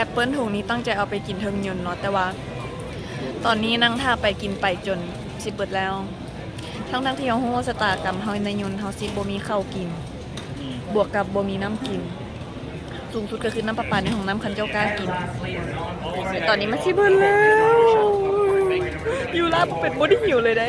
ແອັບເປິ້ນຖົງນີ້ຕັ້ງໃຈເອົາໄປກິນເທິງຍົນເນາະ ແຕ່ວ່າຕອນນີ້ນັ່ງຖ້າໄປກິນໄປຈົນຊິເບິດແລ້ວ ທັງໆທີ່ເຮົາຮູ້ວ່າຊະຕາກຳເຮົາໃນຍົນເຮົາຊິບໍ່ມີເຂົ້າກິນ ບວກກັບບໍ່ມີນ້ຳກິນ ສູງສຸດກໍຄືນ້ຳປະປາໃນຫ້ອງນ້ຳ ຄັນເຈົ້າກ້າກິນ. ແຕ່ຕອນນີ້ມັນຊິເບິດແລ້ວ ຢູ່ລາວບໍ່ເປັນບໍ່ໄດ້ຫິວເລີຍເດ້.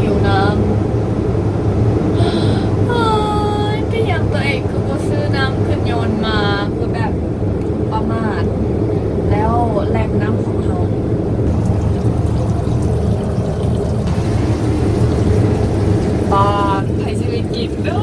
ຫິວນ້ຳ ເອີຍ ພະຍາຍາມຕົວເອງຄືບໍ່ຊື້ນ້ຳຂຶ້ນຍົນມາ ຄືແບບປະໝາດ ແລ້ວແຫຼ່ງນ້ຳຂອງເຮົາ ປານ ໃຜຊິໄປກິນເດີ.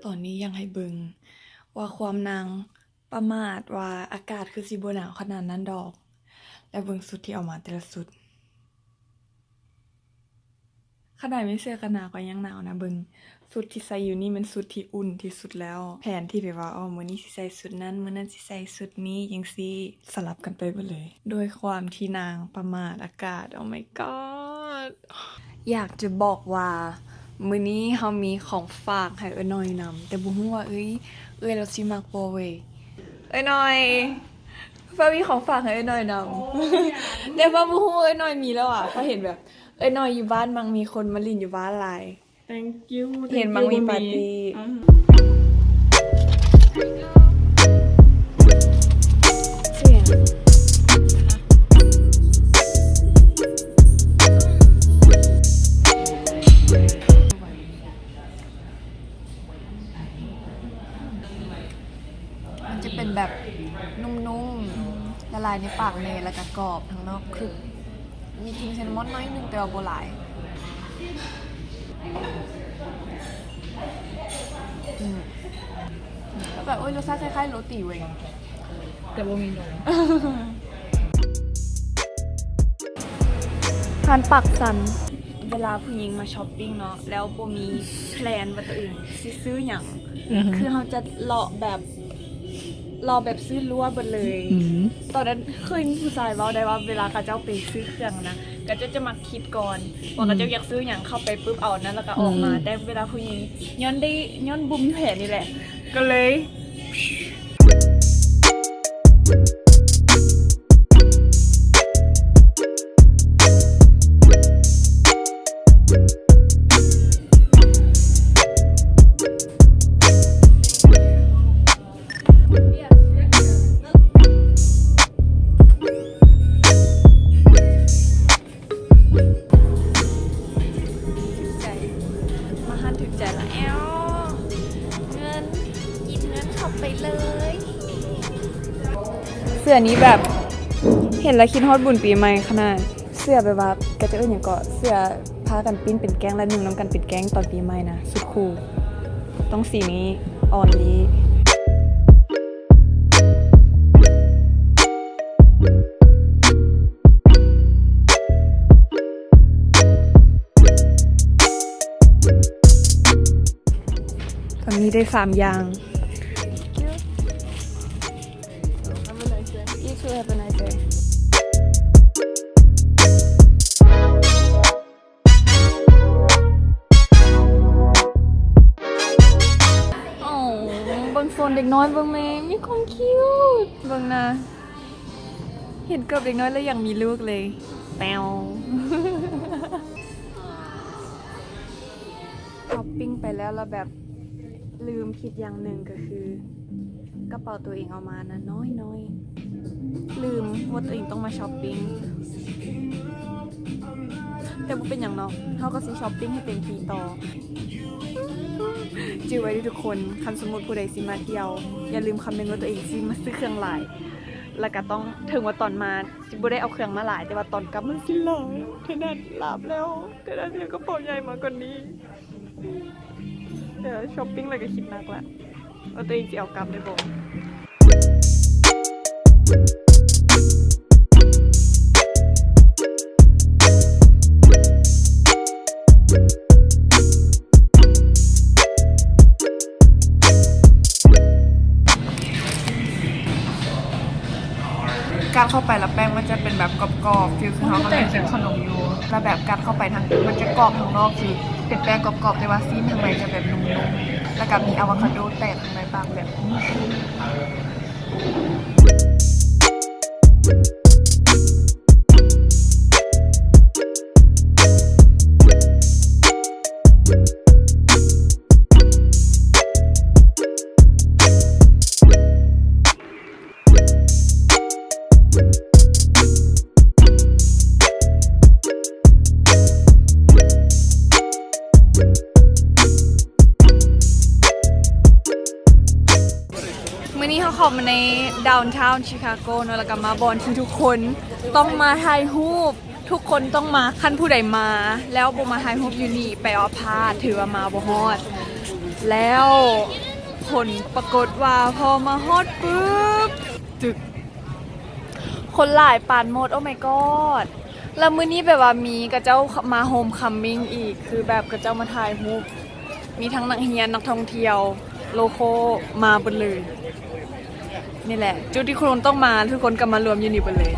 ຕອນນີ້ຢາກໃຫ້ເບິ່ງວ່າຄວາມນາງປະໝາດວ່າອາກາດຄືຊິບໍ່ໜາວຂະໜາດນັ້ນດອກ ແລ້ວເບິ່ງຊຸດທີ່ເອົາມາແຕ່ລະຊຸດ. ຂະໜາດມີເສື້ອກັນໜາວກໍຍັງໜາວນະ. ເບິ່ງຊຸດທີ່ໃສ່ຢູ່ນີ້ແມ່ນຊຸດທີ່ອຸ່ນທີ່ສຸດແລ້ວ. ແຜນທີ່ແບບວ່າ ອໍ ມື້ນີ້ຊິໃສ່ຊຸດນັ້ນ ມື້ນັ້ນຊິໃສ່ຊຸດນີ້ ຈັ່ງຊີ້ ສະຫຼັບກັນໄປເບິດເລີຍ. ດ້ວຍຄວາມທີ່ນາງປະໝາດອາກາດ. Oh my god. ຢາກຈະບອກວ່າມື້ນີ້ເຮົາມີຂອງຝາກໃຫ້ເອື້ອຍນ້ອຍນຳ ແຕ່ບໍ່ຮູ້ວ່າເອື້ອຍ ເອື້ອຍລາວຊິມັກບໍ່ເວີຍ. ເອື້ອຍນ້ອຍ ເພິ່ນມີຂອງຝາກໃຫ້ເອື້ອຍນ້ອຍນຳ ແຕ່ວ່າບໍ່ຮູ້ເອື້ອຍນ້ອຍມີແລ້ວອະ. ເຂົາເຫັນແບບ ເອື້ອຍນ້ອຍຢູ່ບ້ານມັກມີຄົນມາຫຼິ້ນຢູ່ບ້ານຫຼາຍ. Thank you ເຫັນມັກມີປາຕີ້. ມັນຈະເປັນແບບນຸ້ມໆ ລະລາຍໃນປາກແນ່ ແລ້ວກະກອບທາງນອກ ຄືມີກິ່ນຊິນນາມອນໜ້ອຍໜຶ່ງ ແຕ່ວ່າບໍ່ຫຼາຍ. ອືມ ແບບ ໂອ້ຍ ລົດຊາດຄ້າຍໆໂຣຕີເວີຍ ແຕ່ບໍ່ມີນົມ. ຮ້ານປາກຊັນ. ເວລາຜູ້ຍິງມາຊັອບປິງເນາະ ແລ້ວບໍ່ມີແພລນວ່າຕົວເອງຊິຊື້ຫຍັງ ອືຮຶ ຄືເຮົາຈະເລາະແບບ ເລາະແບບຊື້ລົວເບິດເລີຍ. ອືມ ຕອນນັ້ນເຄີຍມີຜູ້ຊາຍເວົ້າໄດ້ວ່າ ເວລາເຂົາເຈົ້າໄປຊື້ເຄື່ອງນະ ເຂົາເຈົ້າຈະມັກຄິດກ່ອນວ່າ ອືມ ເຂົາເຈົ້າຢາກຊື້ຫຍັງ ເຂົ້າໄປປຶບເອົານັ້ນ ແລ້ວກໍອອກມາ. ອືມ ແຕ່ເວລາຜູ້ຍິງ ຍ້ອນໄດ້ ຍ້ອນບໍ່ມີແຜນນີ້ແຫຼະ ກໍເລີຍ ຖືກໃຈ ມາຮ້ານຖືກໃຈລະແອວ ເງິນ ກິນເງິນເຂົ້າໄປເລີຍ. ເສື້ອນີ້ແບບເຫັນແລ້ວຄິດຮອດບຸນປີໃໝ່ຂະໜາດ. ເສື້ອແບບວ່າ ກະຈະເອີ້ນຫຍັງເກາະ ເສື້ອພາກັນປີ້ນເປັນແກ້ງ ແລະ ນຸ່ງນຳກັນເປັນແກ້ງຕອນປີໃໝ່ນະ ສຸດຄູ. ຕ້ອງສີນີ້ only. ຕອນນີ້ໄດ້ສາມຢ່າງ. Have a nice day. You too, have a nice day. ໂອ້ ເບິ່ງໂຊນເດັກນ້ອຍເບິ່ງແມ່ ມີຄວາມຄິວດ ເບິ່ງນະ ເຫັນເກີບເດັກນ້ອຍແລ້ວຢາກມີລູກເລີຍ ແປວ. ຊັອບປິງໄປແລ້ວ ແລ້ວແບບລືມຄິດຢ່າງໜຶ່ງ ກໍຄື ກະເປົາໂຕເອງເອົາມານະນ້ອຍໆ ລືມວ່າໂຕເອງຕ້ອງມາຊັອບປິງ. ແຕ່ບໍ່ເປັນຫຍັງເນາະ ເຮົາກໍຊິຊັອບປິງໃຫ້ເຕັມທີ່ຕໍ່. ຈື່ໄວ້ເດີ້ທຸກຄົນ ຄັນສົມມຸດຜູ້ໃດຊິມາທ່ຽວ ຢ່າລືມຄຳນຶງວ່າໂຕເອງຊິມາຊື້ເຄື່ອງຫຼາຍ ແລ້ວກະຕ້ອງ ເຖິງວ່າຕອນມາຊິບໍ່ໄດ້ເອົາເຄື່ອງມາຫຼາຍ ແຕ່ວ່າຕອນກັບມັນຊິຫຼາຍ. ເທື່ອນັ້ນຫຼາບແລ້ວ ເທື່ອນັ້ນຊິເອົາກະເປົາໃຫຍ່ມາກວ່ານີ້. ເອີ ຊັອບປິງແລ້ວກໍຄິດໜັກລະ. ວ່າຕົວເອງຊິເອົາກັບໄດ້ບໍ່. ກັດເຂົ້າໄປແລ້ວແປ້ງມັນຈະເປັນແບບກອບໆ ຟີລຄືເຮົາກຳລັງກິນຂະໜົມຢູ່ ແລ້ວແບບກັດເຂົ້າໄປທາງ ມັນຈະກອບທາງນອກ ຄືເປັນແປ້ງກອບໆ ແຕ່ວ່າຊີ້ນທາງໃນຈະແບບນຸ້ມໆ ແລ້ວກໍມີອາໂວຄາໂດແຕກ ໃນປາກແບບ ມື້ນີ້ເຮົາເຂົ້າມາໃນ downtown Chicago ເນາະ ແລ້ວກໍມາບ່ອນທີ່ທຸກຄົນຕ້ອງມາຖ່າຍຮູບ ທຸກຄົນຕ້ອງມາ ຄັນຜູ້ໃດມາແລ້ວບໍ່ມາຖ່າຍຮູບຢູ່ນີ້ ແປວ່າພາດ ຖືວ່າມາບໍ່ຮອດ. ແລ້ວຜົນປາກົດວ່າພໍມາຮອດປຶບ ຕຶກ ຄົນຫຼາຍປານໝົດ oh my god. ແລ້ວມື້ນີ້ແບບວ່າມີເຂົາເຈົ້າມາ homecoming ອີກ ຄືແບບເຂົາເຈົ້າມາຖ່າຍຮູບ ມີທັງນັກຮຽນ ນັກທ່ອງທ່ຽວ local ມາເບິດເລີຍ. ນີ້ແຫຼະຈຸດທີ່ຄົນຕ້ອງມາ ທຸກຄົນກໍມາລວມຢູ່ນີ້ເບິດເລີຍ.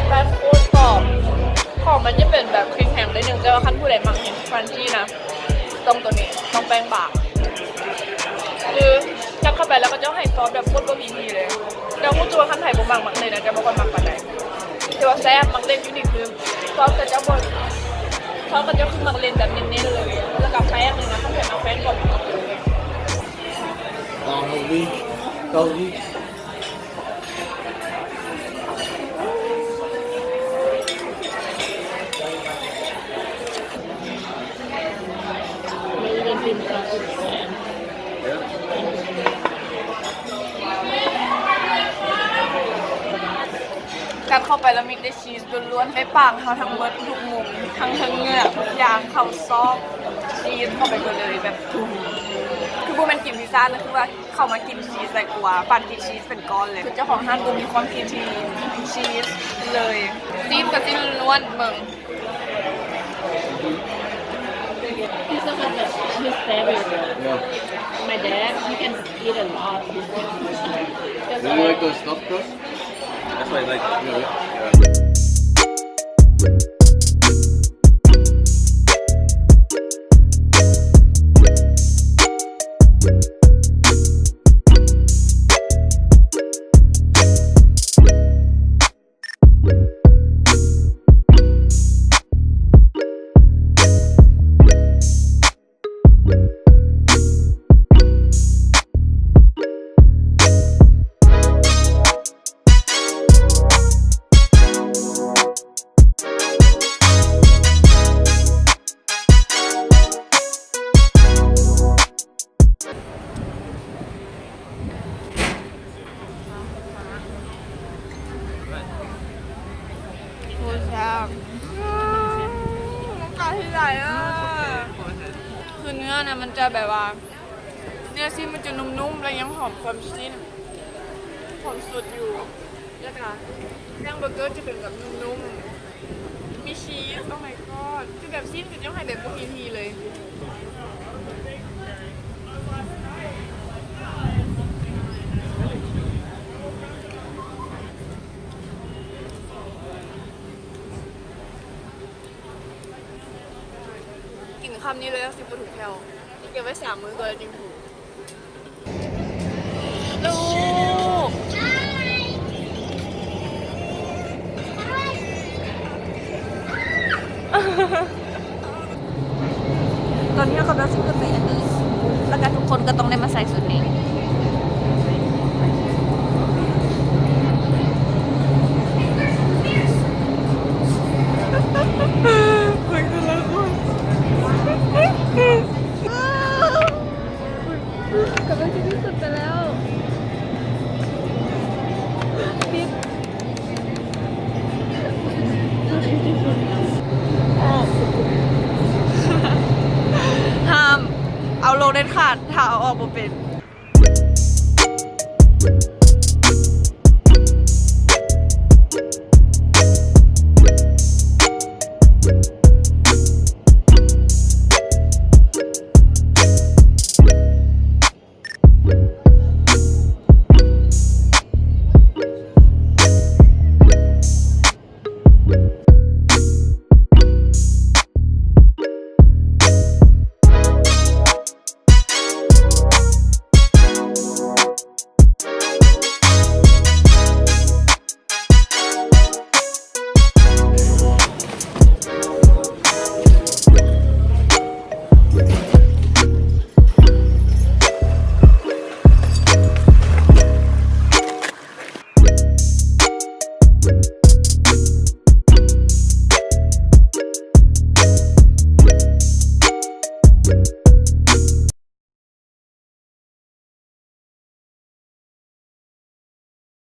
ແປ້ງໂຄດກອບ ຂອງມັນຈະເປັນແບບຄຣີມແຮງໜ້ອຍໜຶ່ງ ແຕ່ວ່າຄັນຜູ້ໃດມັກກິນຄຣັນຈີ້ນະ ຕ້ອງໂຕນີ້ ຕ້ອງແປ້ງບາງ. ຄືກັດເຂົ້າໄປແລ້ວເຂົາເຈົ້າໃຫ້ຊອສແບບໂຄດບໍ່ມີທີ່ເລີຍ. ແຕ່ຮູ້ສຶກວ່າຄັນໃຜບໍ່ມັກໝາກເລັ່ນນະ ຈະບໍ່ຄ່ອຍມັກປານໃດ. ແຕ່ວ່າແຊບ ໝາກເລັ່ນຢູ່ນີ້ຄືຊອສເຂົາເຈົ້າບໍ່ ຊອສເຂົາເຈົ້າຄືໝາກເລັ່ນແບບເນັ້ນໆເລີຍ ແລ້ວກໍແປ້ງນີ້ນະ ຄັນໃຜມັກແປ້ງກໍ ເກົາຫຼີ ເກົາຫຼີ. ກັດເຂົ້າໄປແລ້ວມີແຕ່ຊີສລ້ວນໆ ໃນປາກເຮົາທັງເບິດທຸກມຸມ ທັງເທິງເຫຍື້ອ ທຸກຢ່າງ ເຂົ້າຊອກ ຊີສເຂົ້າໄປເບິດເລີຍ ແບບທຸກ ຄືບໍ່ແມ່ນກິນພິຊຊ່ານະ ຄືວ່າ ເຂົ້າມາກິນຊີສຫຼາຍກວ່າ ປານກິນຊີສເປັນກ້ອນເລີຍ. ຄືເຈົ້າຂອງຮ້ານບໍ່ມີຄວາມຄິດທີ່ຊີສເລີຍ. ຊີສກໍຊີສລ້ວນໆ ເບິ່ງ. He's the one that, his favorite. Yeah. My dad, he can eat a lot. You don't like the stuffed crust? That's what I like. Yeah, yeah. ໂອ້ ແຊບ ອືມ ນ້ຳຕາຊິໄຫຼເລີຍ. ຄືເນື້ອນະ ມັນຈະແບບວ່າ ເນື້ອຊີ້ນມັນຈະນຸ້ມໆ ແລະ ຍັງຫອມຄວາມຊີ້ນ ຄວາມສົດຢູ່. ແລ້ວກະແປ້ງເບີເກີຈະເປັນແບບນຸ້ມໆ ມີຊີສ oh my god ຄືແບບຊີ້ນຄືເຈົ້າໃຫ້ແບບບໍ່ມີທີ່ເລີຍ. ກິນຄຳນີ້ເລີຍ ຊິບໍ່ຖືກແຂ້ວ ເກັບໄວ້ສາມມື້ກ່ອນຈຶ່ງຖືກ. ລູກ ຕອນນີ້ເຮົາກຳລັງຊິຂຶ້ນໄປອັນນີ້ ແລ້ວກໍທຸກຄົນກໍຕ້ອງໄດ້ມາໃສ່ຊຸດນີ້. ເອົາລົງເດັດຂາດ ຖ້າເອົາອອກບໍ່ເປັນ.